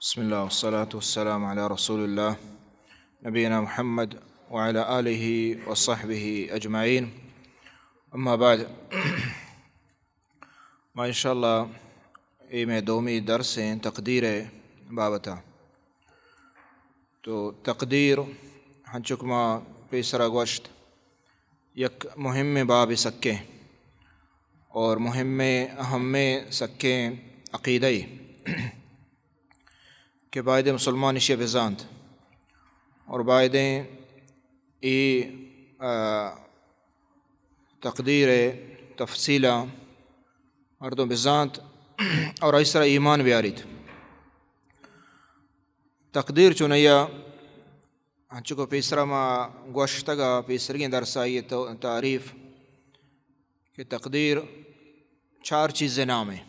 بسم الله والصلاة والسلام على رسول الله نبينا محمد وعلى آله وصحبه أجمعين. أما بعد، ما إن شاء الله اے مئے دومی درس ایں تقدیر ءِ بابت ءَ۔ تو تقدیر، ہنچک ما پیسرا گوشت، یک مہمیں بابے سکیں اور مہمیں اہمیں سکیں عقیدہ ے کہ بایدیں مسلمان ایشی ءَ بزانت اور بایدیں اے، آ، تقدیر ءِ تفصیلاں مردم بزانت اور آئی سرا ایمان بیاریت۔ تقدیر چونیا، انچو کہ پیسرا ما گوشتگ ءَ، پیسرگیں درس ءَ آئی ءِ تو-، تعریف کہ تقدیر چار چیز ءِ نام ایں۔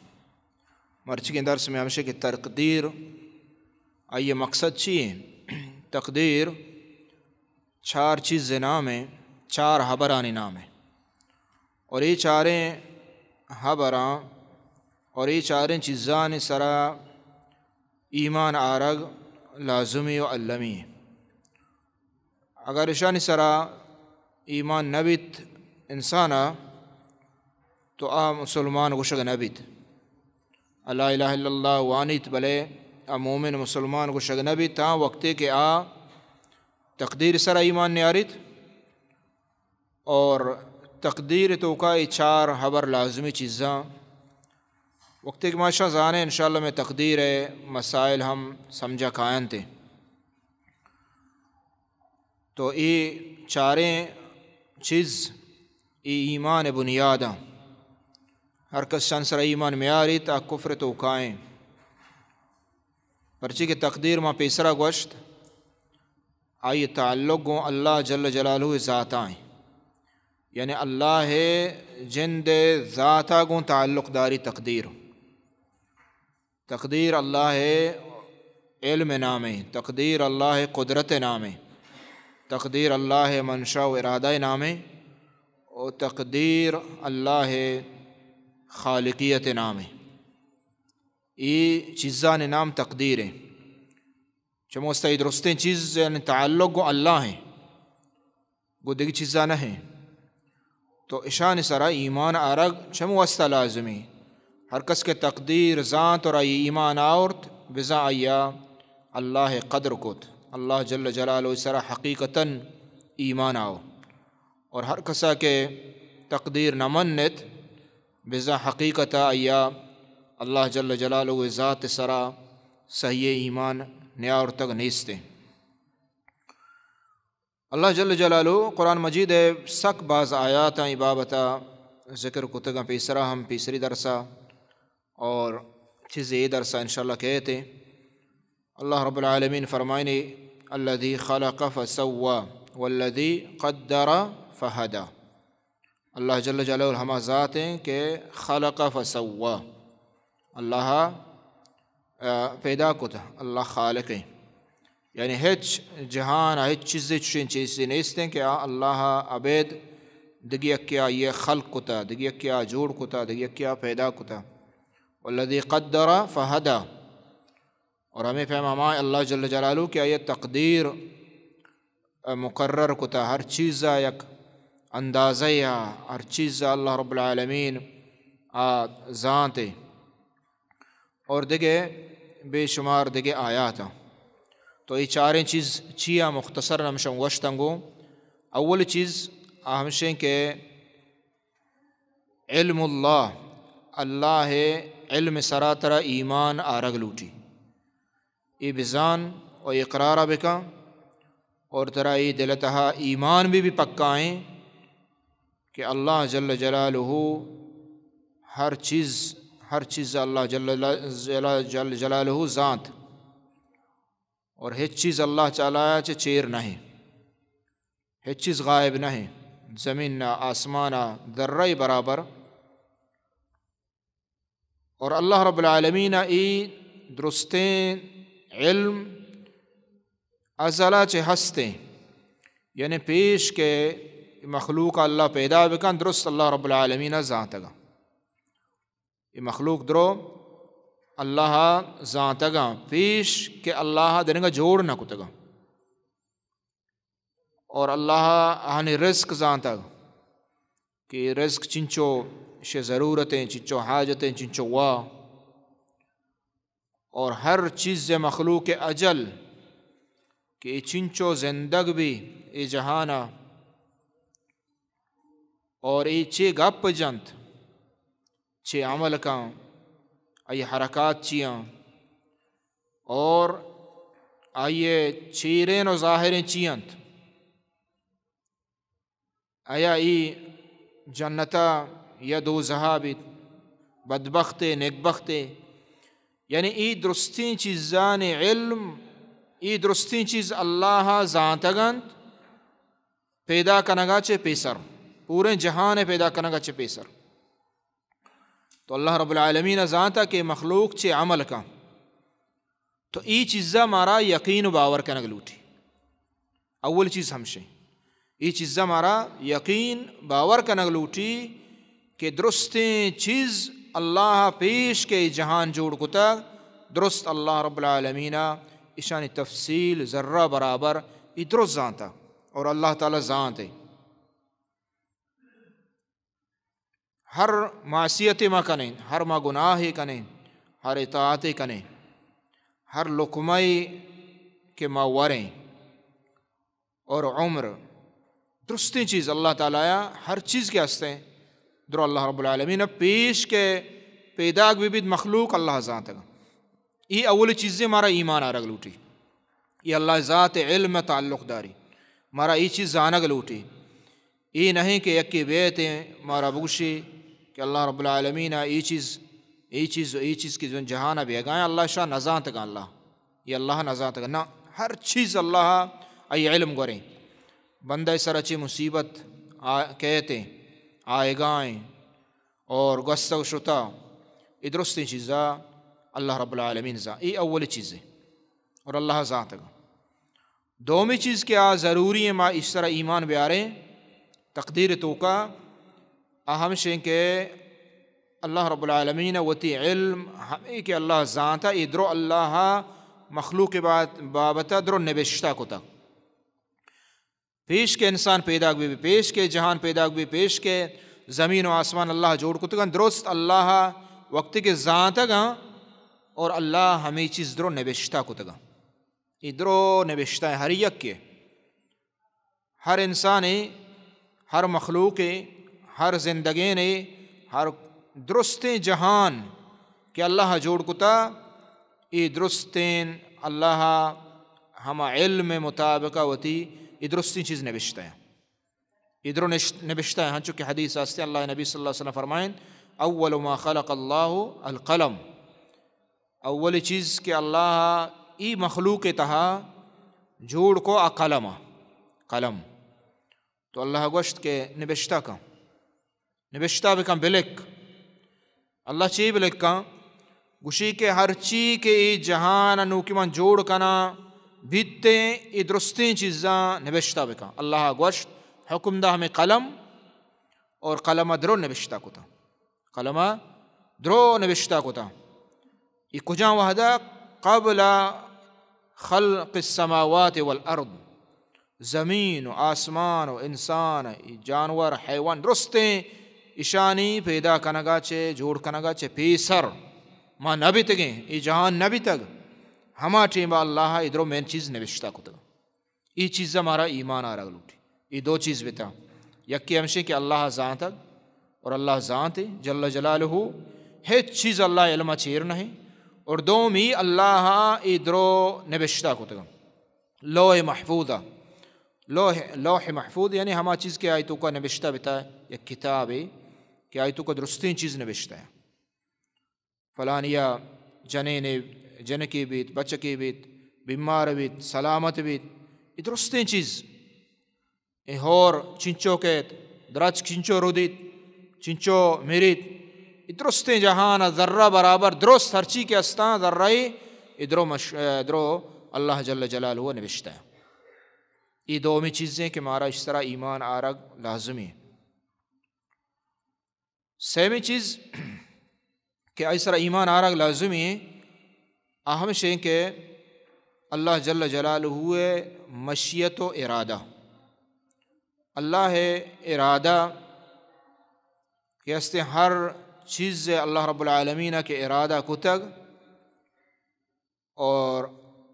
مرچیگیں درس مئے ہمیش ایں کہ تقدیر آئی ءِ مقصد چی ایں؟ تقدیر چار چیز ءِ نام ایں، چار ہبرانی نام ایں۔ اور اے چاریں ہبراں اور اے چاریں چیزانی سرا ایمان آرگ لازمی و المی ایں۔ اگر اشانی سرا ایمان نہ بیت انسان ءَ، تو آ مسلمان گوشگ نہ بیت۔ لا الہ الا اللہ وانیت، بلے آ مومن مسلمان گوشگ نہ بیت، تاں وقتے کہ آ تقدیر سرا ایمان نیاریت۔ اور تقدیر توکا اے چار ہبر لازمی چیزاں۔ وقتے کہ ما اشاں زانیں، انشاءاللہ مئے تقدیر ءِ مسائل ہم سمجھا کاینت۔ تو اے چاریں چیز، اے ایمان ءِ بنیاداں۔ ہر کس شان سرا ایمان میاریت، آ کفر توکائیں۔ پرچی کہ تقدیر ما پیسرا گوشت، آئی تعلق گوں اللہ جل جلالہ ءِ ذاتا ایں۔ یعنی اللہ ءِ جند ءِ ذاتا گوں تعلق داری تقدیر۔ تقدیر اللہ ءِ علم ءِ نام ایں، تقدیر اللہ ءِ قدرت ءِ نام ایں، تقدیر اللہ ءِ منشا و ارادہ ءِ نام ایں، و تقدیر اللہ ءِ خالقیت ءِ نام ایں۔ اے چیزانی نام تقدیر ایں۔ چمو واسطہ اے درستیں چیز یعنی تعلق گوں اللہ ایں، گوں دگہ چیزا نہ ایں۔ تو اشانی سرا ایمان آرگ چمو واسطہ لازمی۔ ہر کس کہ تقدیر زانت اور آئی ایمان آورت، بزاں آئیا اللہ قدر کت، اللہ جل جلالہ سرا حقیقتاً ایمان آو۔ اور ہر کسا کہ تقدیر نہ منت، بزاں حقیقتا آئیا اللہ جل جلالہ ذات سرا صحیح ایمان نیاورتگ نیستیں۔ اللہ جل جلالہ قرآن مجید ءِ سک باز آیاتاں اے بابتا ذکر کتگاں، پیسرا ہم پیسری درسا اور چیزے اے درسا انشاءاللہ کہتے۔ اللہ رب العالمین فرمائنی، الذی خلق فسوی والذی قدر فہدی۔ اللہ جل جلالہ ہما ذات ایں کہ خلق فسوی، اللہ، آ، پیدا کتا، اللہ خالق ایں۔ یعنی ہچ جہان ءَ ہچ چیزے چشیں چیزے نیستیں کہ آ اللہ ءَ ابید دگہ یکے ءَ آئی ءَ خلق کتا، دگہ یکے ءَ جوڑ کتا، دگہ یکے ءَ پیدا کتا۔ والذی قدر فہدی۔ اور ہمے پیم ہما اللہ جل جلالہ کہ آئی ءَ تقدیر مقرر کتا، ہر چیز ءَ یک اندازہ ءَ، ہر چیز ءَ اللہ رب العالمین آ زانتے۔ اور دگہ بے شمار دگہ آیاتاں۔ تو اے چاریں چیز چیا مختصر ہمشاں گوشتاں گوں۔ اول چیز آ ہمشیں کہ علم اللہ، اللہ ءِ علم سرا ترا ایمان آرگ لوٹی۔ اے بزان و اقرارا بکن اور ترا اے دل تہا ایمان بھی، بھی پکا ایں کہ اللہ جل جلالہ ہر چیز، ہر چیز اللہ جل، جل، جل جلالہ زانت۔ اور ہچ چیز اللہ تعالی چہ چیر نہ ایں، ہچ چیز غائب نہ ایں، زمین ءَ، آسمان ءَ، ذرہ برابر۔ اور اللہ رب العالمین ءَ اے درستیں علم ازل ءَ چہ ہستیں، یعنی پیش کہ مخلوق اللہ پیدا بکن، درست اللہ رب العالمین ءَ زانتگا۔ اے مخلوق درو اللہ ءَ زانتگاں پیش کہ اللہ ءَ دنگا جوڑ نہ کتگاں۔ اور اللہ ءَ آہانی رزق زانتگ کہ رزق چنچو شے ضرورتیں، چنچو حاجتیں، چنچو وا۔ اور ہر چیز مخلوق اجل کہ اے چنچو زندگ بی اے جہانا، اور اے چے گپ جنت، چے عمل کن، آئی حرکات چیاں، اور آئی چیرین و ظاہرین چی انت۔ آیا ای جنتا یا دوزہا بیت، بدبختے، نیکبختے؟ یعنی ای درستیں چیزانی علم، ای درستیں چیز اللہ زانتگ انت، پیدا کنگا چہ پیسر، پوریں جہان پیدا کنگا چہ پیسر۔ تو اللہ رب العالمین زانتا کہ مخلوق چے عمل کن۔ تو ای چیزا مارا یقین و باور کنگ لوٹی۔ اول چیز ہمشے، ای چیزا مارا یقین باور کنگ لوٹی کہ درستیں چیز اللہ پیش کہ ای جہان جوڑ کتگ، درست اللہ رب العالمین اشانی تفصیل ذرہ برابر ای درست زانتا۔ اور اللہ تعالی زانتے۔ ہر معصیتے ما کنیں، ہر ما گناہے کنیں، ہر اطاعتے کنیں، ہر لقمہ کہ ما وریں، اور عمر، درستیں چیز اللہ تعالی ہر چیز کہ ہستیں، درو اللہ رب العالمین پیش کہ پیداک بہ بیت مخلوق اللہ زانتگ۔ ای اولی چیزے مارا ایمان آرگ لوٹی۔ ای اللہ ذات علم تعلق داری۔ مارا ای چیز زانگ لوٹی۔ ای نہیں کہ یکے بیت مارا بگوشی کہ اللہ رب العالمین ای چیز، ای چیز و ای چیز کہ جہان بیگائیں اللہ شاہ نزانتگا۔ اللہ، ای اللہ نزانتگا۔ نہ، ہر چیز اللہ ای علم گوریں۔ بندہ سر چی مصیبت آ-، کہتے، آئیگائیں، اور گوستگ شتا، ای درستیں چیزا اللہ رب العالمین زان۔ ای اولی چیزے۔ اور اللہ زانتگ۔ دومی چیز کہ آ ضروری ہیں ما اس طرح ایمان بیاریں، تقدیر توکا، آ ہمشیں کہ اللہ رب العالمین وتی علم ہمیں کہ اللہ زانتا، ای درو اللہ مخلوق بات-، بابتا درو نبشتہ کتا۔ پیش کہ انسان پیداک بی، پیش کہ جہان پیداک بی، پیش کہ زمین و آسمان اللہ جوڑ کتگاں، درست اللہ وقتی کہ زانتگاں اور اللہ ہمیں چیز درو نبشتہ کتگاں۔ ای درو نبشتہ ہیں ہر یک کے، ہر انسانے، ہر مخلوقے، ہر زندگینے، ہر درستیں جہان کہ اللہ جوڑ کتا، ای درستیں اللہ ہما علم مطابق وتی ای درستیں چیز نبشتہ ہیں۔ ای درو نش-، نبشتہ ہیں، ہنچو کہ حدیث ہستے، اللہ نبی صلی اللہ علیہ وسلم فرمائیں، اول ما خلق اللہ القلم۔ اولی چیز کہ اللہ ای مخلوق تہا جوڑ کو آ قلم، قلم۔ تو اللہ گوشت کہ نبشتہ کن، نبشتہ بکن، بلک۔ اللہ چی بلکاں؟ گوشی کہ ہرچی کہ ای جہان نوکی من جوڑ کنا بیتیں، ای درستیں چیزاں نبشتہ بکن۔ اللہ گوشت، حکم دا ہمیں قلم، اور قلم درو نبشتہ کتا۔ قلم درو نبشتہ کتا۔ ای کجا وحدہ؟ قبل خلق السماوات والارض۔ زمین و آسمان و انسان، ای جانور، حیوان، درستیں اشانی پیدا کنگا چے، جوڑ کنگا چے پیسر ما نبیتگیں، ای جہان نبیتگ، ہما ٹیما اللہ ادرو مین چیز نبشتہ کتگ۔ ای چیز مارا ایمان آرگ لوٹی۔ ای دو چیز بتا۔ یکی ہمشی کہ اللہ زانتگ اور اللہ زانتے جل جلالہ، ہچ چیز اللہ علم چیر نہیں۔ اور دومی اللہ ادرو نبشتہ کتگ۔ لوح محفوظ ء۔ لوح، لوح محفوظ یعنی ہما چیز کہ آئی توکا نبشتہ بتا، یک کتابے کہ آئی توکا درستیں چیز نبشتہ ہے۔ فلانیا جنینے، جنکے بیت، بچکے بیت، بیمار بیت، سلامت بیت، اے درستیں چیز۔ اے ہور چنچو کیت، درچک چنچو رودیت، چنچو مریت، اے درستیں جہان ء ذرہ برابر درست ہرچی کہ استاں ذرہ ء، اے درو مش-، اے درو اللہ جل جلالہ ء نبشتہ۔ اے دومی چیزیں کہ مارا اشترا ایمان آرگ لازمی۔ سیمی چیز کہ آئی سرا ایمان آرگ لازمی ایں، آ ہمش ایں کہ اللہ جل جلالہ ءِ مشیت و ارادہ، اللہ ءِ ارادہ کہ ہستیں ہر چیز ءَ اللہ رب العالمین ءَ کہ ارادہ کتگ اور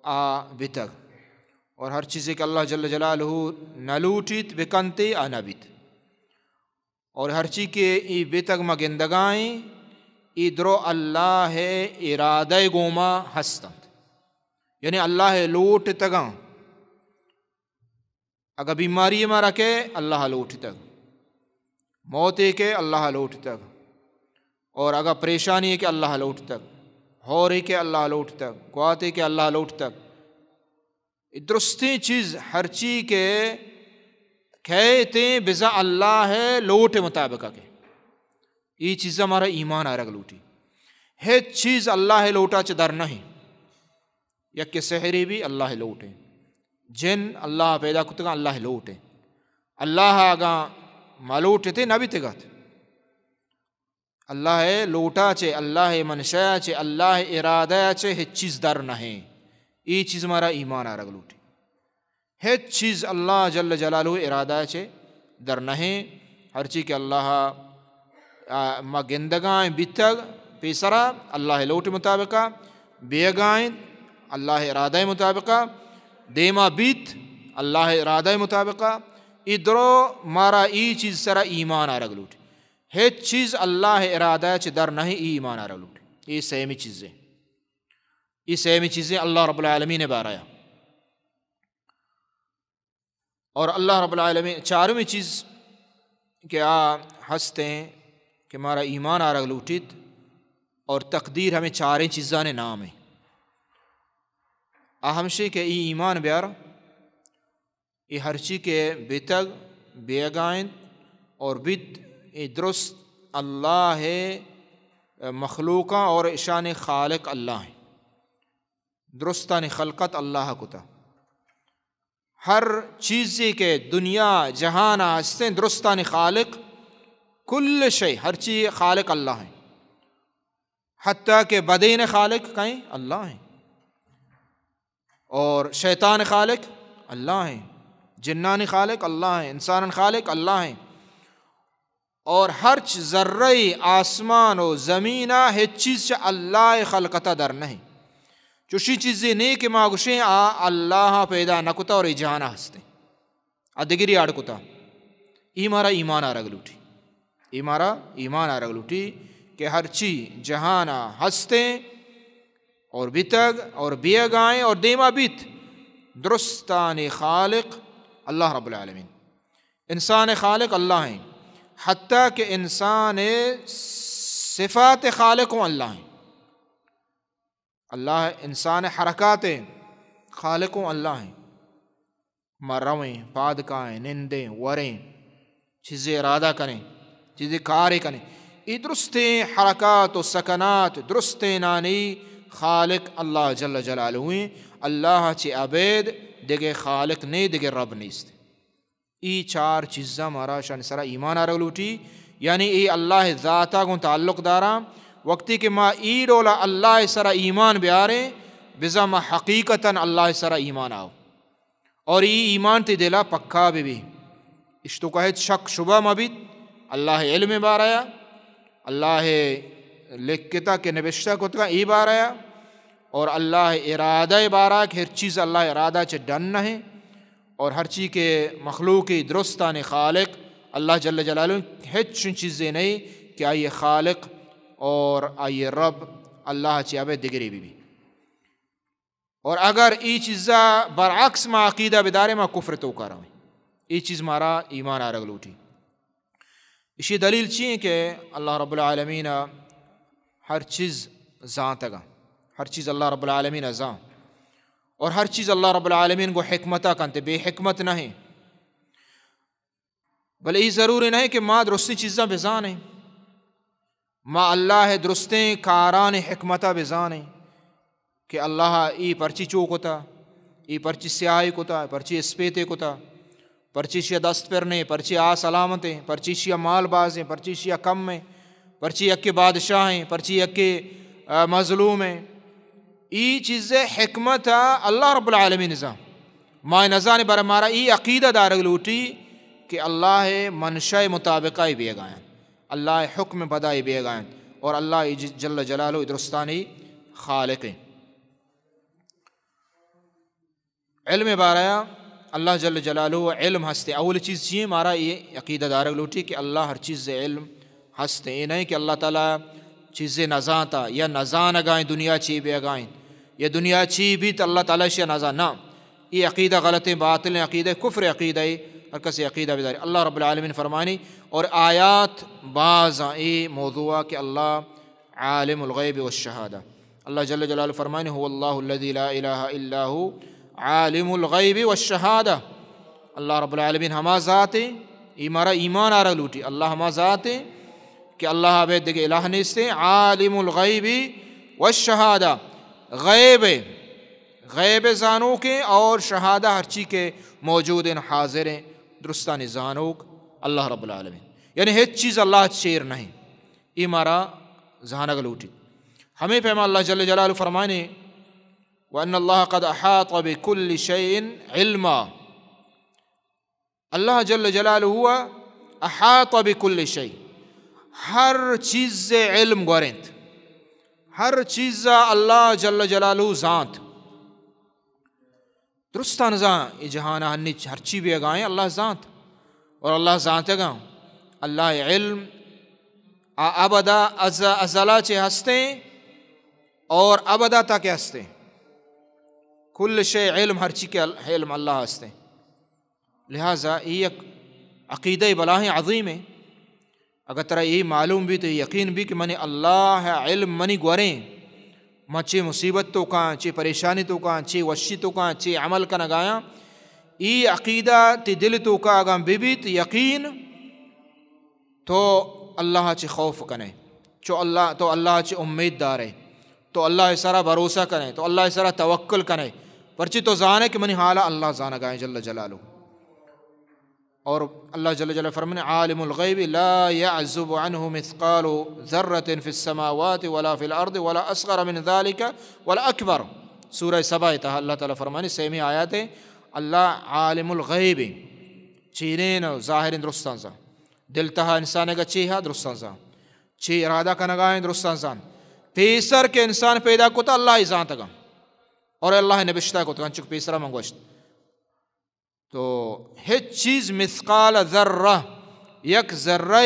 آ بتگ، اور ہر چیزے کہ اللہ جل جلالہ نہ لوٹیت بکنتے، آ نہ بیت۔ اور ہرچی کہ ای بتگ ما گندگائیں، ای درو اللہ ءِ ارادہ ءِ گوما ہست انت، یعنی اللہ ءِ لوٹتگاں۔ اگہ بیماری مارا کہ اللہ لوٹتگ، موتے کہ اللہ لوٹتگ، اور اگہ پریشانی کہ اللہ لوٹتگ، ہوری کہ اللہ لوٹتگ، گواتے کہ اللہ لوٹتگ، درستیں چیز ہرچی کہ کئیت ایں بزاں اللہ ءِ لوٹ ءِ مطابق کہ ای چیزاں مارا ایمان آرگ لوٹی۔ ہچ چیز اللہ ءِ لوٹا چہ در نہ ایں۔ یک سحری بھی اللہ ءِ لوٹ ایں، جن اللہ پیدا کتگاں اللہ ءِ لوٹ ایں۔ اللہ اگاں ملوٹتے نہ بیتگات۔ اللہ ءِ لوٹا چہ، اللہ ءِ منشا چہ، اللہ ءِ ارادہ چہ ہچ چیز در نہ ایں۔ ای چیز مارا ایمان آرگ لوٹی۔ ہچ چیز اللہ جل جلالہ ءِ ارادہ چہ در نہ ایں۔ ہرچی کہ اللہ ءَ، آ، ما گندگائیں بیتگ پیسرا اللہ ءِ لوٹ مطابقا، بیگائیں اللہ ءِ ارادہ مطابقا، دیما بیت اللہ ءِ ارادہ مطابقا، ای درو مارا ای چیز سرا ایمان آرگ لوٹی۔ ہچ چیز اللہ ءِ ارادہ چہ در نہ ایں، ای ایمان آرگ لوٹی۔ ای سیمی چیزے۔ ای سیمی چیزے اللہ رب العالمین ءِ بارہ ءَ۔ اور اللہ رب العالمین چارمی چیز کہ آ ہست ایں کہ مارا ایمان آرگ لوٹیت، اور تقدیر ہمیں چاریں چیزانی نام ایں۔ آ ہمشی کہ ای ایمان بیار، ای ہرچی کہ بیتگ، بیگائیں اور بیت، ای درست اللہ ءِ مخلوقاں اور اشانی خالق اللہ ایں۔ درستانی خلقت اللہ کتا۔ ہر چیزے کہ دنیا جہان ءَ ہستیں درستانی خالق، کل شے، ہرچی خالق اللہ ایں۔ حتیٰ کہ بدین خالق کئیں؟ اللہ ایں۔ اور شیطان خالق اللہ ایں، جنانی خالق اللہ ایں، انسان خالق اللہ ایں۔ اور ہرچ ذرہ آسمان و زمین ءَ ہچ چیز چہ اللہ ءِ خلقت ءَ در نہ ایں۔ چوشی چیزے نہ ایں کہ ما گوشیں آ اللہ ءَ پیدا نہ کتا اور ای جہان ءَ ہست ایں، آ دگری اڈ کتا۔ ای مارا ایمان آرگ لوٹی۔ ای مارا ایمان آرگ لوٹی کہ ہرچی جہان ءَ ہست ایں اور بیتگ اور بیگائیں اور دیما بیت، درستانی خالق اللہ رب العالمین۔ انسان خالق اللہ ایں، حتیٰ کہ انسان صفات خالق اوں اللہ ایں۔ اللہ انسان حرکات خالق اوں اللہ ایں۔ ما رویں، پاد کائیں، نندیں، وریں، چیزے ارادہ کنیں، چیزے کارے کنیں۔ ای درستیں حرکات و سکنات، درستیں نانی خالق اللہ جل جلالہ ایں۔ اللہ چہ ابید دگہ خالق نے، دگہ رب نیست۔ ای چار چیزاں مارا شان سرا ایمان آرگ لوٹی، یعنی ای اللہ ذاتا گوں تعلق داراں۔ وقتی کہ ما ای ڈولا اللہ سرا ایمان بیاریں، بزاں ما حقیقتاً اللہ سرا ایمان آؤ۔ اور ای ایمان تی دلا پکا بہ بی۔ اشتو کہ ہچ شک شبہ مہ بیت۔ اللہ علم بارہ ءَ، اللہ لکھتا کہ نبشتہ کتگا ای بارہ ءَ، اور اللہ ارادہ بارہ کہ ہر چیز اللہ ارادہ چہ ڈن نہ ایں، اور ہرچی کہ مخلوق درستانی خالق اللہ جل جلالہ، ہچ چیزے نہ ایں کہ آئی خالق اور آئی رب اللہ چہ ابید دگرے بہ بی۔ اور اگر ای چیزا برعکس ما عقیدہ بداریں، ما کفر توکا رویں۔ ای چیز مارا ایمان آرگ لوٹی۔ اشی دلیل چی ایں کہ اللہ رب العالمین ہر چیز زانتگا، ہر چیز اللہ رب العالمین زان، اور ہر چیز اللہ رب العالمین گوں حکمتا کنتے، بے حکمت نہ ایں۔ بلے ای ضروری نہ ایں کہ ما درستیں چیزاں بزانیں۔ ما اللہ درستیں کارانی حکمتا بزانیں کہ اللہ ای پرچی چو کتا، ای پرچی سیاہی کتا، پرچی اسپیتے کتا، پرچی شیا دست پر نے، پرچی آ سلامتیں، پرچی شیا مال بازیں، پرچی شیا کم ایں، پرچی یکے بادشاہ ایں، پرچی یکے، آ، مظلوم ایں۔ ای چیز حکمت اللہ رب العالمین زان۔ ما نزانیں، بر مارا ای عقیدہ دارگ لوٹی کہ اللہ منشا مطابقہ بیگا ایں، اللہ حکم پدا بیگا ایں، اور اللہ ج-، جل جلالہ درستانی خالق ایں۔ علم بارہ اللہ جل جلالہ علم ہستے۔ اول چیز چی ایں؟ مارا یہ عقیدہ دارگ لوٹی کہ اللہ ہر چیز علم ہستے۔ یہ نہیں کہ اللہ تعالی چیزے نزانتا یا نزانگائیں دنیا چی بیگائیں یا دنیا چی بیت اللہ تعالی شیا نزان۔ نہ، یہ عقیدہ غلط ایں، باطل ایں، عقیدہ کفر عقیدہ ایں۔ ہر کس عقیدہ بداری۔ اللہ رب العالمین فرمانی، اور آیات باز ایں اے موضوع کہ اللہ عالم الغیب والشہادہ۔ اللہ جل جلالہ فرمانے، هو اللہ الذی لا الہ الا هو عالم الغیب والشہادہ۔ اللہ رب العالمین ہما ذات ایں، ای مارا ایمان آرگ لوٹی، اللہ ہما ذات ایں کہ اللہ ابید دگہ الہ نیستیں، عالم الغیب والشہادہ، غیب، غیب زانوکیں اور شہادہ ہرچی کہ موجود ایں، حاضر ایں، درستانی زانوک اللہ رب العالمین، یعنی ہچ چیز اللہ چیر نہیں۔ ای مارا زانگ لوٹیت۔ ہمے پیما اللہ جل جلالہ فرمانے، وان اللہ قد احاط بكل شيء علما۔ اللہ جل جلالہ احاط بكل شيء، ہر چیز علم گورنت، ہر چیز اللہ جل جلالہ زانت۔ درستان زان، اے جہان ہنی ہرچی بیگائیں اللہ زانت، اور اللہ زانتگاں۔ اللہ علم آ ابدا از-، ازلا چے ہستیں اور ابدا تک ہستیں۔ کل شے علم، ہرچی کہ ال-، علم اللہ ہستیں۔ لہذا اے یک عقیدہ بلاہیں عظیم ایں۔ اگر ترا اے معلوم بی تو یقین بی کہ منی اللہ علم منی گوریں، من چے مصیبت توکاں، چے پریشانی توکاں، چے وشی توکاں، چے عمل کنگایاں، اے عقیدہ تی دل توکا اگاں ببیت یقین، تو اللہ چے خوف کنے، چو اللہ، تو اللہ چے امید دارے، تو اللہ سرا بھروسہ کنے، تو اللہ سرا توکل کنے، پرچی تو زانے کہ منی حالا اللہ زانگائیں جل جلالہ۔ اور اللہ جل جلالہ فرمانے، عالم الغیب لا يعزب عنه مثقال ذرة في السماوات ولا في الارض ولا اصغر من ذلك ولا اکبر۔ سورہ سبا تہا اللہ تعالی فرمانے، سیمی آیات ایں، اللہ عالم الغیب ایں، چیریں و ظاہریں درستان زان۔ دل تہا انسان اگا چے ہا درستان زان، چے ارادہ کنگائیں درستان زان۔ پیسر کہ انسان پیدا کتا اللہ ای زانتگا، اور اللہ نبشتہ کتا، انچک پیسرا من گوشت۔ تو ہچ چیز مثقال ذرہ، یک ذرہ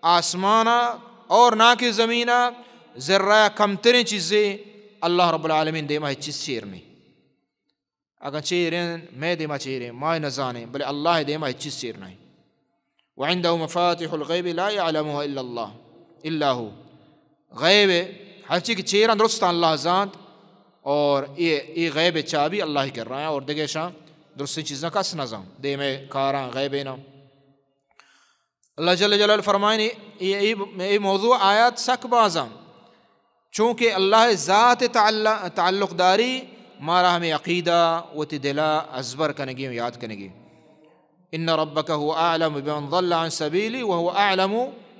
آسمانا اور نہ کہ زمینا، ذرہ کمتریں چیزے اللہ رب العالمین دیما ہچ چیز چیر نہیں۔ اگاں چیریں، مئے دیما چیریں، ما نزانیں، بلے اللہ دیما ہچ چیز چیر نہیں۔ وعنده مفاتح الغیب لا يعلمها الا اللہ، الا هو۔ غیب، ہرچی کہ چیراں درستاں اللہ زانت، اور اے، اے غیب چابی اللہ کرا ایں، اور دگہ شاں درستیں چیزاں کس نہ زان، دیمے کاراں غیب نہ۔ اللہ جل جلالہ فرمائنی، اے، اے، اے موضوع آیات سک بازاں، چونکہ اللہ ذات تعلق، تعلق داری، مارا ہمیں عقیدہ وتی دلا ازبر کنگی و یاد کنگی۔ ان ربک هو اعلم بمن ضل عن سبیلی وهو اعلم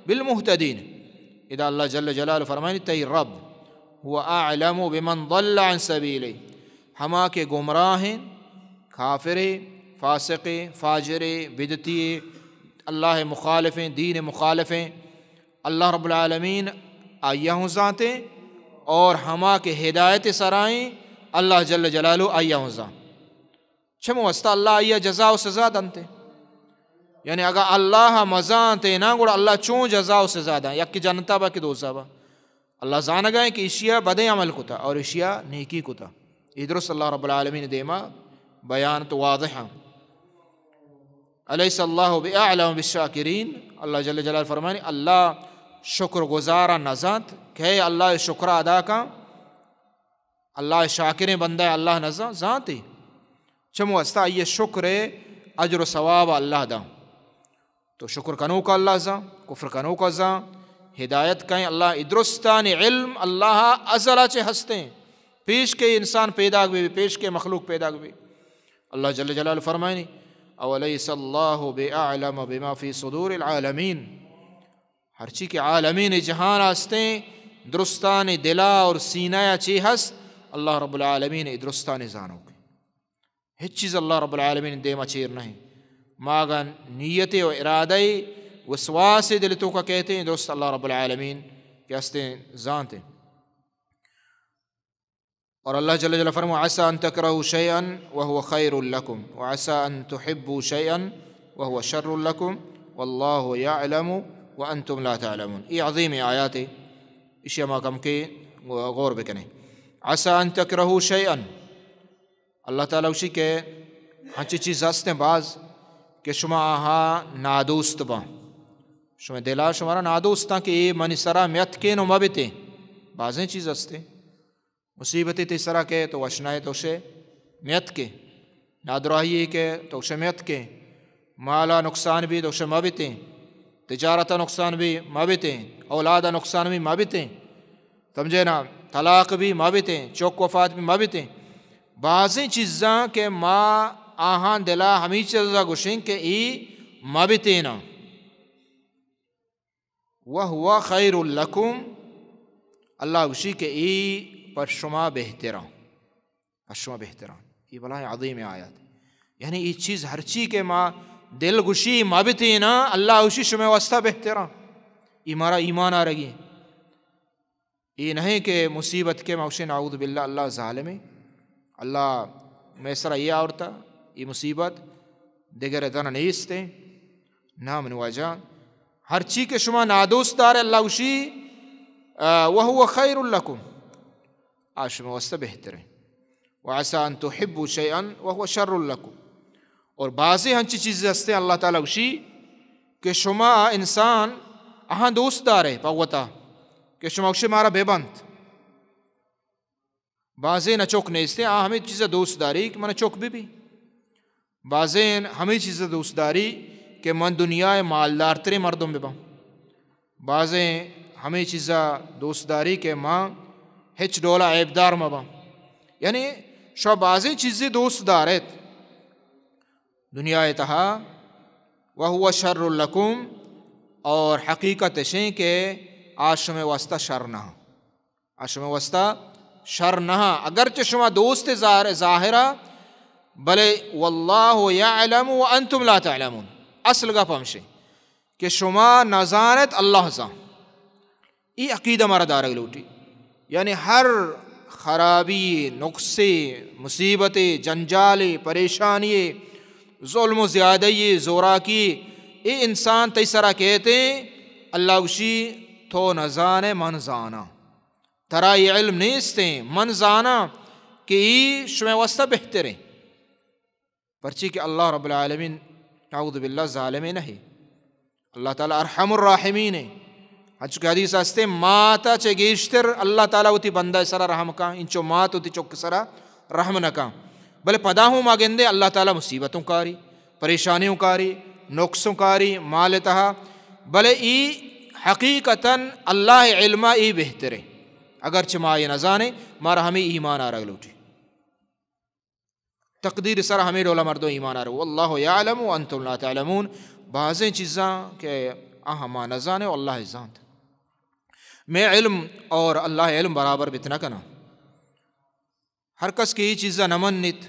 بالمهتدین۔ ادا اللہ جل جلالہ فرمانی، تئی رب هو اعلم بمن ضل عن سبیلی، ہما کہ گمراہ ایں، کافر ایں، فاسق ایں، فاجر ایں، بدعتی ایں، اللہ مخالف ایں، دین مخالف ایں، اللہ رب العالمین آئیا ہوں زانتے، اور ہما کہ ہدایت سرا ایں، اللہ جل جلالہ آئیا ہوں زانت۔ چمو واسطہ اللہ آئیا جزا و سزا دنتے۔ یعنی اگاں اللہ مزانتے نا، گڑا اللہ چون جزا و سزا داں؟ یکی جنتا با کہ دوزا با؟ اللہ زانگا ایں کہ اشیا بدیں عمل کتا اور اشیا نیکی کتا۔ اے درست اللہ رب العالمین دیما بیان تو واضح ایں۔ الیس اللہ باعلم بالشاکرین، اللہ جل جلالہ فرمانی، اللہ شکر گزارا نزانت کہ اے اللہ شکر ادا کن؟ اللہ شاکریں بندہ اللہ نزان، زانتی۔ چمو واسطہ آئی شکر اجر و ثواب اللہ داں۔ تو شکر کنوکا اللہ زان، کفر کنوکا زان، ہدایت کئیں اللہ، اے درستانی علم اللہ ازلا چے ہستیں، پیش کہ انسان پیداگ بی، پیش کہ مخلوق پیداگ بی۔ اللہ جل جلالہ فرمائنی، اولیس اللہ باعلم بما فی صدور العالمین۔ ہرچی کہ عالمین جہان ہستیں، درستانی دلا اور سینہ چی ہست، اللہ رب العالمین ای درستانی زانوک۔ ہچ چیز اللہ رب العالمین دیما چیر نہیں۔ ما اگاں نیت و ارادہ وسواس دل توکا کہتے ہیں، درست اللہ رب العالمین کہ ہستیں زانتے۔ اور اللہ جل جلالہ فرمو، عسى أن تكرهوا شيئا وهو خير لكم، وعسى أن تحبوا شيئا وهو شر لكم، والله يعلم وأنتم لا تعلمون۔ یہ عظیم آیات ہے، اشی ما کم کے غور بکنے۔ عسى أن تكرهوا شيئا، اللہ تعالی اشی کہ ہنچی چیز ہستیں باز کہ شما آہا نادوست باں، شما دلا شمارا نادوستاں کہ اے منی سرا میت کے نو مبتے۔ بازیں چیز ہستیں، مصیبتے تی سرا کہ تو وشنائے تو شے میت کے، نادراہی کے تو شے میت کے، مالا نقصان بھی تو شے مبتے، تجارتا نقصان بھی مبتے، اولادا نقصان بھی مبتے، سمجھے نا، طلاق بھی مبتے، چوک وفات بھی مبتے۔ بازیں چیزاں کہ ما آہاں دلا ہمی چیزا گوشیں کہ ای مبتے نا۔ وهو خير لكم، اللہ گوشی کہ ای پر شما بہتراں، پر شما بہتراں۔ ای بلائیں عظیم آیات۔ یعنی ای چیز ہرچی کہ ما دل گوشی ما بتینا، اللہ گوشی شما واسطہ بہتراں۔ ای مارا ایمان آرگی۔ ای نہیں کہ مصیبت کے ما گوشیں نعوذ باللہ اللہ ظالمیں، اللہ میں سرا یہ آورتا، ای مصیبت دگر دن نیستیں۔ نا من واجہ، ہرچی کہ شما نادوست دارے، اللہ گوشی، آ، وهو خير لكم، آ شما واسطہ بہتر ہے۔ وعسى أن تحبوا شيئا وهو شر لكم۔ اور بعضی ہنچی چیزیں ہستیں، اللہ تعالی گوشی کہ شما انسان آہاں دوست دارے پہ وتا کہ شما گوشے مارا بے بنت۔ بازیں نہ چک نیستیں، آ ہمیں چیزا دوست داری کہ من چک بہ بی۔ بازیں ہمیں چیزا دوست داری کہ من دنیا مالدار تریں مردم بباں۔ بازیں ہمیں چیزا دوست داری کہ من ہچ ڈولا عیبدار مباں۔ یعنی شما بازیں چیزیں دوست دارت دنیا تہا، وهو شر لكم، اور حقیقت اشیں کہ آ شمے واسطہ شر نہ۔ آ شمے واسطہ شر نہ، اگرچہ شما دوست ظاہر، ظاہرہ، بلے والله يعلم وأنتم لا تعلمون۔ اصل گپ ہمشے کہ شما نزانت، اللہ زان۔ ای عقیدہ مارا دارگ لوٹی۔ یعنی ہر خرابی، نقصے، مصیبت، جنجال، پریشانی، ظلم و زیادہی، زوراکی، اے انسان تئی سرا کہتے، اللہ گوشی، تو نزانے، من زاناں۔ ترا یہ علم نیستیں، من زاناں کہ ای شمے واسطہ بہتریں۔ پرچی کہ اللہ رب العالمین، نعوذ باللہ، ظالمے نہیں۔ اللہ تعالی ارحم الراحمین ہے۔ ہنچو کہ حدیث ہستے، ماتا چہ گیشتر اللہ تعالی وتی بندہ سرا رحم کن، انچو مات وتی چک سرا رحم نہ کن۔ بلے پدا ہوں ما گندے اللہ تعالی مصیبتوں کاری، پریشانیوں کاری، نقصوں کاری، مال تہا۔ بلے ای حقیقتاً اللہ علما ای بہترے۔ اگرچہ ما یہ نزانے، مارا ہمیں ایمان آرگ لوٹی۔ تقدیر سر ہمیں ڈولا مردم ایمان آرے۔ والله يعلم وأنتم لا تعلمون۔ بازیں چیزاں کہ آہاں ما نزانے و اللہ زانت۔ میں علم اور اللہ علم برابر بت نہ کنا۔ ہر کس کہ یہ چیزاں نہ منت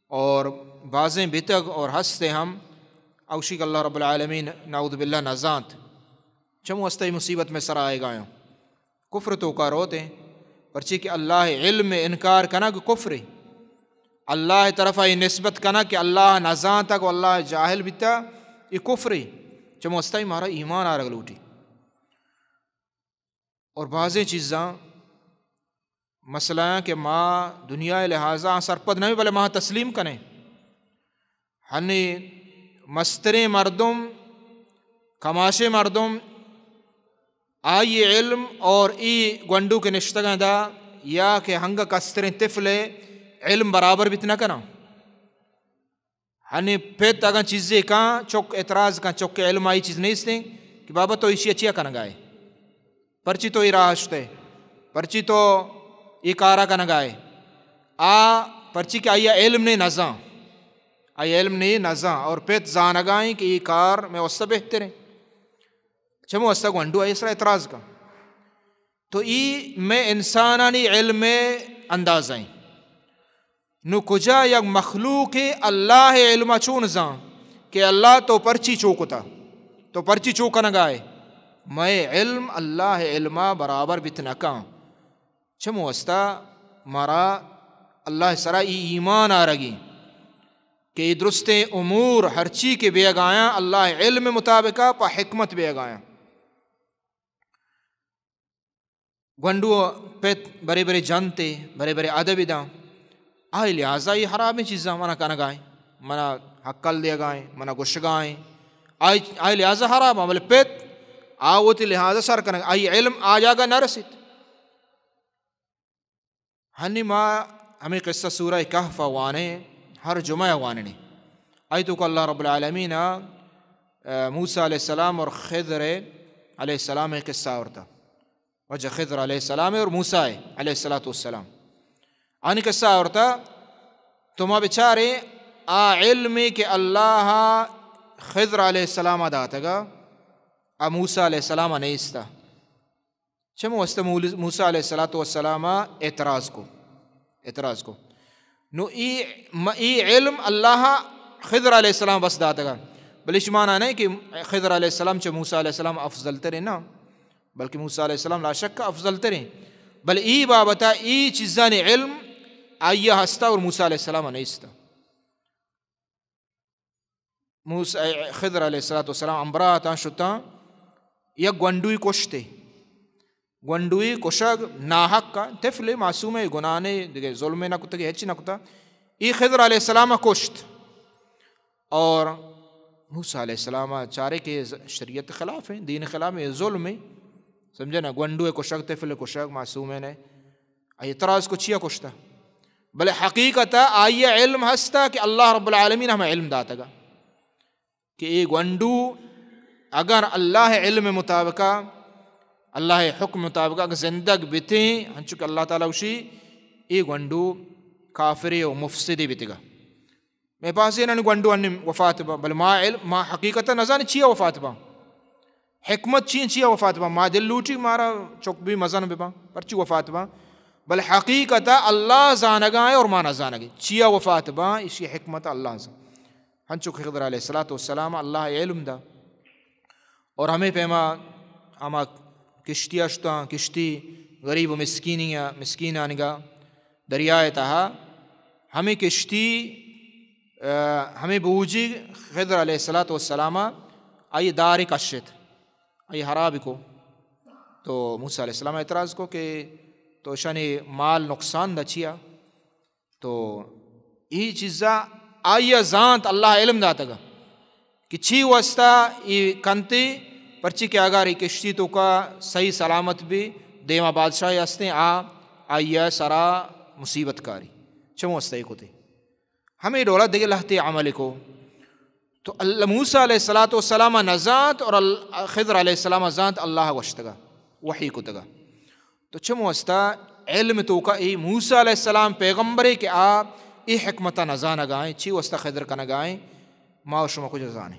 اور بازیں بتگ اور ہستے ہم، اوشی کہ اللہ رب العالمین نعوذ باللہ نزانت۔ چم واسطہ یہ مصیبت میں سر آئے گایوں۔ کفر توکا روت ہیں، پرچی کہ اللہ علم انکار کنا کہ کفر ہے۔ اللہ طرف یہ نسبت کنا کہ اللہ نزانتا کو اللہ جاہل بیتا، یہ کفر ہے۔ چم واسطہ مارا ایمان آرگ لوٹی۔ اور بازیں چیزاں، مسئلہ ہیں کہ ما دنیا لحاظا سرپد نہیں، بلے ما تسلیم کنے۔ ہنی مستریں مردم، کماشیں مردم، آئی علم اور ای گونڈو کے نشتگاں دا یا کہ ہنگا کستریں طفل علم برابر بیت نہ کناں۔ ہنی پت اگاں چیزے کاں، چک اعتراض کاں، چک علم آئی چیز نیستیں کہ بابا تو ایشی اچیا کنگائے۔ پرچی تو ای راہ شتے؟ پرچی تو ای کارا کنگائے؟ آ پرچی کہ آئی علم نے نزاں۔ آئی علم نے نزاں اور پت زانگائیں کہ ای کار میں واسطہ بہتریں۔ چمو واسطہ گونڈو آئی سرا اعتراض کن۔ تو ای مئے انسانانی علم اندازہ ایں۔ نو کجا یک مخلوق اللہ علم چون زان کہ اللہ تو پرچی چو کتا؟ تو پرچی چو کنگائے؟ مئے علم اللہ علم برابر بیت نکاں۔ چمو واسطہ مارا اللہ سرا ای ایمان آرگی کہ ای درستیں امور ہرچی کہ بیگایاں اللہ علم مطابقہ پہ حکمت بیگایاں۔ گونڈو پت برے برے جنتے، برے برے ادب داں۔ آئی لحاظا ای حرابیں چیزاں منا کنگائیں، منا ہکل دیگائیں، منا گشگائیں۔ آئی، آئی لحاظا حراباں، بلے پت آ وتی لحاظا سر کنگ، آئی علم آ جاگہ نہ رسیت۔ ہنی ما ہمیں قصہ سورہ کہف وانیں، ہر جمعہ وانیں۔ آئی توکا اللہ رب العالمین، آ، موسیٰ علیہ السلام اور خضر علیہ السلام قصہ آورتا۔ واجہ خضر علیہ السلام اور موسیٰ علیہ الصلوۃ والسلام۔ آنی قصہ آورتا، تو ما بچاریں آ علمے کہ اللہ خضر علیہ السلام داتگا، آ موسیٰ علیہ السلام نیستا۔ چمو واسطہ مول-، موسیٰ علیہ الصلوۃ والسلام اعتراض کو، اعتراض کو۔ نو ای، م-، ای علم اللہ خضر علیہ السلام بس داتگا۔ بلے اش مانا نہیں کہ خضر علیہ السلام چہ موسیٰ علیہ السلام افضل تریں، نہ، بلکہ موسیٰ علیہ السلام لا شک افضل تریں۔ بلے ای بابتا ای چیزانی علم آئی ہستا اور موسیٰ علیہ السلام نیستا۔ موسیٰ، خضر علیہ الصلوۃ والسلام امبراہ اتاں شتاں، یک گونڈوی کشتے۔ گونڈوی کشگ ناحق، طفل معصوم، گناہ نے، دگہ ظلم نہ کتگ، ہچ نہ کتا۔ ای خضر علیہ السلام کشت۔ اور موسیٰ علیہ السلام چارے کہ ز-، شریعت خلاف ہیں، دین خلاف ہیں، ظلم ہیں۔ سمجھے نا؟ گونڈو کشگ، طفل کشگ، معصوم نے۔ اعتراض کو چیا کشتا؟ بلے حقیقتا آئی علم ہستا کہ اللہ رب العالمین ہمیں علم داتگا کہ اے گونڈو اگر اللہ علم مطابقا، اللہ حکم مطابقا اگر زندگ بیتیں، ہنچو کہ اللہ تعالیٰ گوشی، اے گونڈو کافرے و مفسدے بیتگا۔ مئے بازینانی گونڈو انّی وفات باں، بلے ما علم، ما حقیقتا نزانیں چیا وفات باں۔ حکمت چی انت، چیا وفات باں؟ ما دل لوٹی مارا چک بی، مزن بباں، پرچی وفات باں؟ بلے حقیقتا اللہ زانگا ایں اور ما نزانگیں چیا وفات باں، اشی حکمت اللہ زان۔ ہنچو کہ خضر علیہ الصلوۃ والسلام اللہ علم دا۔ اور ہمے پیما ہما کشتی اشتاں، کشتی غریب و مسکینی، مسکینانگا دریائے تہا ہمے کشتی، آ، ہمے بوجی خضر علیہ الصلوۃ والسلام آئی دارے کشت، آئی حراب کو۔ تو موسیٰ علیہ السلام اعتراض کو کہ تو شانی مال نقصان دا چیا؟ تو ای چیزا آئی زانت، اللہ علم داتگا کہ چی واسطہ ای کنتی، پرچی کہ اگر ای کشتی توکا صحیح سلامت بی، دیما بادشاہ ہستیں، آ آئی سرا مصیبت کاری، چمو واسطہ ای کتی۔ ہمیں ڈولا دگہ لہتے عمل کو۔ تو اللہ، موسیٰ علیہ الصلوۃ والسلام نزانت اور ال-، خضر علیہ السلام زانت، اللہ گوشتگا، وحی کتگا۔ تو چمو واسطہ علم توکا ای موسیٰ علیہ السلام پیغمبرے کہ آ ای حکمتا نزانگا ایں، چی واسطہ خضر کنگا ایں، ما و شما کجا زانیں؟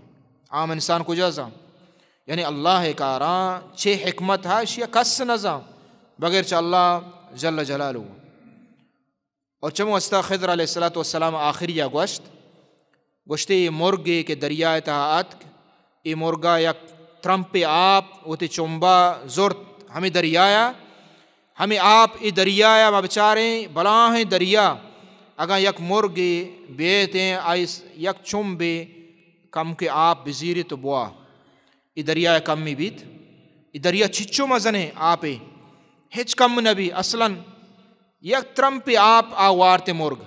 عام انسان کجا زان؟ یعنی اللہ کاراں چے حکمت ہا، اشیا کس نزان بغیر چہ اللہ جل جلالہ۔ اور چمو واسطہ خضر علیہ الصلوۃ والسلام آخریا گوشت، گوشتے، اے مرگے کہ دریائے تہا اتک، اے مرگا یک ترمپے آپ وتی چمبا زرت ہمے دریایا، ہمے آپ اے دریایا، ما بچاریں بلاہیں دریا، اگاں یک مرگے بیتیں، آئی س-، یک چمبے کمکے آپ بزیری تو بوا، اے دریا کمی بیت؟ اے دریا چچو مزنیں آپے، ہچ کم نبی اصلاً۔ یک ترمپے آپ آ وارت مرگ۔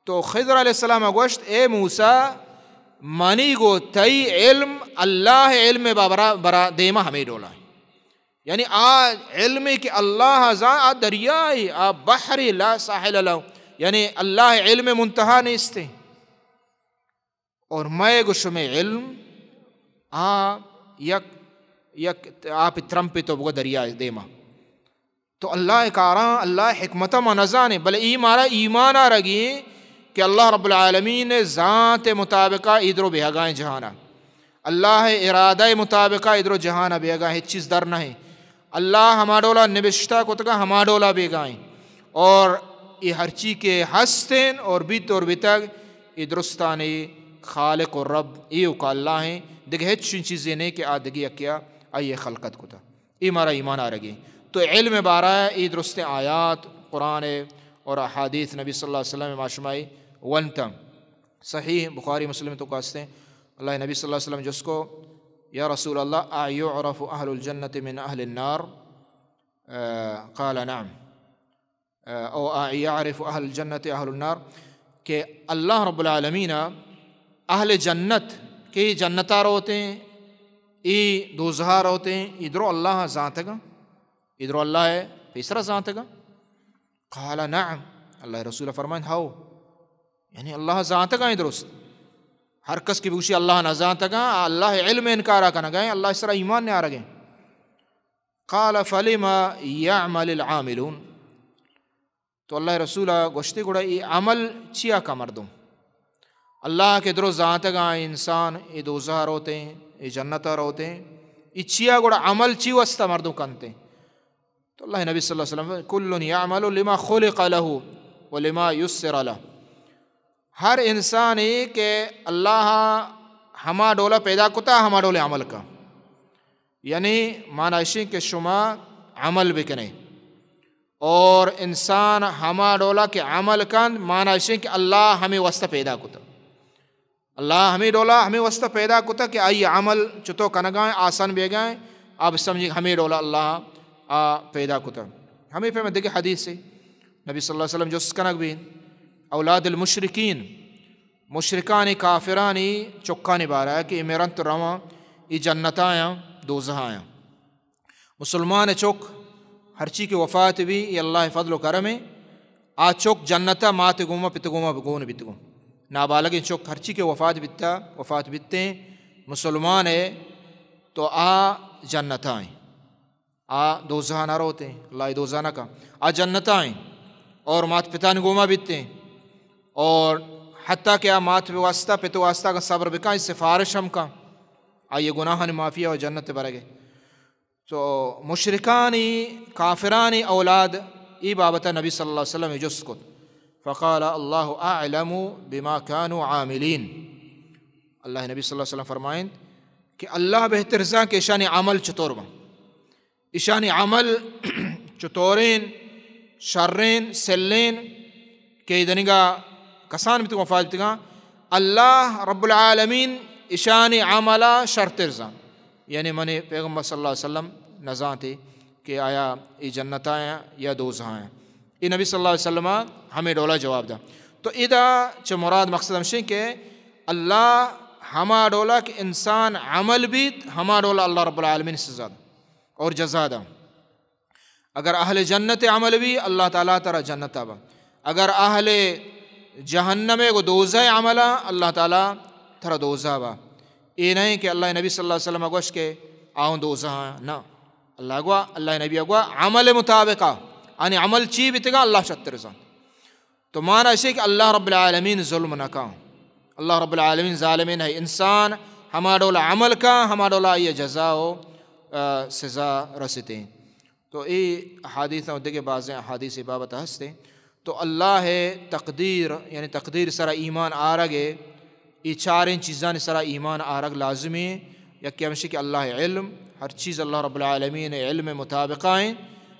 تو خضر علیہ السلام گوشت، اے موسیٰ، منی گو تئی علم اللہ علم بابرا برا دیما ہمے ڈولا۔ یعنی آ علمے کہ اللہ زان، آ دریائے، آ بحر لا ساحل لہ، یعنی اللہ علم منتہا نیستے۔ اور مئے گو شمے علم آ یک، یک آپ ترمپے تو بگو دریا دیما۔ تو اللہ کاراں، اللہ حکمت ما نزانیں، بلے ای مارا ایمان آرگی کہ اللہ رب العالمین ذات مطابقہ ای درو بیہگائیں جہانا۔ اللہ ءِ ارادہ ءِ مطابق ءَ اے درو جہان ءَ بیگا، ہچ چیز در نہ ایں۔ اللہ ہما ڈولا نبشتہ کتگا، ہما ڈولا بیگا ایں۔ اور اے ہرچی کہ ہستیں اور بیت اور بتگ، اے درستانی خالق و رب ایوکا اللہ ایں۔ دگہ ہچ چیزے نہ ایں کہ آ دگہ یکیا آئی ءِ خلقت کتا۔ اے مارا ایمان آرگی۔ تو علم بارہ ءَ اے درستیں آیات قرآن ءِ اور احادیث نبی صلی اللہ علیہ وسلم ءِ ما شمائی ونتم۔ صحیح بخاری مسلم ءِ توکا ہستیں، اللہ ءِ نبی صلی اللہ علیہ وسلم جست کو، یا رسول اللہ، أيعرف أهل الجنة من أهل النار؟ آ، قال نعم۔ آ، او أيعرف أهل الجنة أهل النار؟ کہ اللہ رب العالمین ءَ اہل جنت کہ اے جنتا روتیں، اے دوزہا روتیں، اے درو اللہ ءَ زانتگاں؟ اے درو اللہ ءَ پیسرا زانتگاں؟ قال نعم، اللہ ءِ رسول ءَ فرمائنت، ہو، یعنی اللہ ءَ زانتگاں اے درست۔ ہر کس کہ بگوشی اللہ ءَ نہ زانتگاں، آ اللہ ءِ علم ءِ انکارا کنگا ایں، اللہ ءِ سرا ایمان نیارگا ایں۔ قال فلم يعمل العاملون؟ تو اللہ ءِ رسول ءَ گوشتے، گڑا اے عمل چیا کا مردم؟ اللہ کہ درو زانتگاں اے انسان، اے دوزہ روتیں، اے جنت روتیں، اے چیا گڑا عمل چی واسطہ مردم کنتیں؟ تو اللہ ءِ نبی صلی اللہ علیہ وسلم، كل يعمل لما خلق له ولما يسر له۔ ہر انسانے کہ اللہ ءَ ہما ڈولا پیدا کتا، ہما ڈولے عمل کا۔ یعنی معنی اشیں کہ شما عمل بکنے۔ اور انسان ہما ڈولا کہ عمل کن، معنی اشیں کہ اللہ ہمے واسطہ پیدا کتا۔ اللہ ہمے ڈولا ہمے واسطہ پیدا کتا کہ آئی عمل چتو کنگائیں، آسان بیگائیں، آپ سمجھیں کہ ہمے ڈولا اللہ آ پیدا کتا۔ ہمے پہ دگہ حدیث ہے، نبی صلی اللہ علیہ وسلم جست کنگ بین، اولاد المشرکین، مشرکانی کافرانی چکانی بارہ کہ اے مرنت رواں، اے جنت آیاں، دوزہ آیاں۔ مسلمان چک ہرچی کہ وفات بی، اے اللہ فضل و کرم ہے۔ آ چک جنتا مات گوما، پت گوما گون بیت گون۔ نابالغیں چک ہرچی کہ وفات بیتا، وفات بیتیں، مسلمان ہے تو آ جنتا ہیں۔ آ دوزہ نہ روتیں، اللہ دوزہ نہ کا۔ آ جنتا ہیں اور مات پتان گوما بیتیں۔ اور حتیٰ کہ آ مات پہ واسطہ، پت واسطہ کا صبر بکا، سفارش ہم کا۔ آئی گناہانی معافی اور جنت برگے۔ تو مشرکانی، کافرانی اولاد ای بابت نبی صلی اللہ علیہ وسلم جست کت۔ فقال الله أعلم بما كانوا عاملين۔ اللہ نبی صلی اللہ علیہ وسلم فرمائند کہ اللہ بہتر زان کہ اشانی عمل چطور بن۔ اشانی عمل چطورین، شرین، سلین، کہ دنگا کسان بیتگاں، وفات بیتگاں، اللہ رب العالمین اشانی عملا شرتر زان۔ یعنی منی پیغمبر صلی اللہ علیہ وسلم نزانتے کہ آیا ای جنتا ہیں یا دوزہا ہیں۔ ای نبی صلی اللہ علیہ وسلم ہمیں ڈولا جواب دا۔ تو ادا چہ مراد مقصد ہمشیں کہ اللہ ہما ڈولا کہ انسان عمل بیت، ہما ڈولا اللہ رب العالمین سزا دا اور جزا دا۔ اگر اہل جنت عمل بی، اللہ تعالی ترا جنتا با۔ اگر اہل جہنم گو دوزہ عملا، اللہ تعالی ترا دوزہ با۔ اے نہیں کہ اللہ نبی صلی اللہ علیہ وسلم گوش کہ آؤں دوزہ ہاں، نہ۔ اللہ گوا، اللہ نبی گوا عمل مطابقا، آنی عمل چی بیتگا اللہ شتر زان۔ تو مانا اشے کہ اللہ رب العالمین ظلم نہ کا۔ اللہ رب العالمین ظالم نہیں۔ انسان ہما ڈول عمل کا، ہما ڈول آئی جزا و، آ، سزا رسیتے۔ تو اے احادیث و دگہ بازیں احادیث بابت ہستے۔ تو اللہ تقدیر، یعنی تقدیر سرا ایمان آرگ ہے، اے چاریں چیزانی سرا ایمان آرگ لازمی ہے۔ یکی ہمشی کہ اللہ علم، ہر چیز اللہ رب العالمین علم مطابقہ ہیں،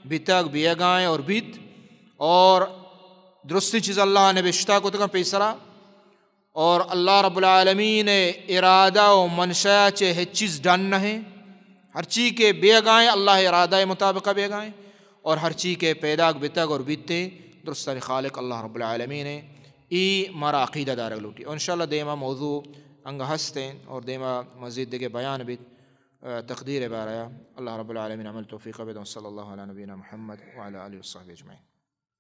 بیتگ، بیگائیں اور بیت، اور درستی چیز اللہ نبشتہ کتگاں پیسرا، اور اللہ رب العالمین ارادہ و منشا چہ ہچ چیز ڈن نہ ہیں، ہر چی کہ بیگائیں اللہ ارادہ مطابقہ بیگائیں، اور ہر چی کہ پیداک بیتگ اور بیتے درستانی خالق اللہ رب العالمین ہیں۔ ای مارا عقیدہ دارگ لوٹی۔ اور انشاءاللہ دیما موضوع انگا ہستیں اور دیما مزید دگہ بیان بیت، آ، تقدیر بارہ۔ اللہ رب العالمین عمل توفیق بدن۔ صلی اللہ علی نبینا محمد وعلی آلہ وصحبہ اجمعین۔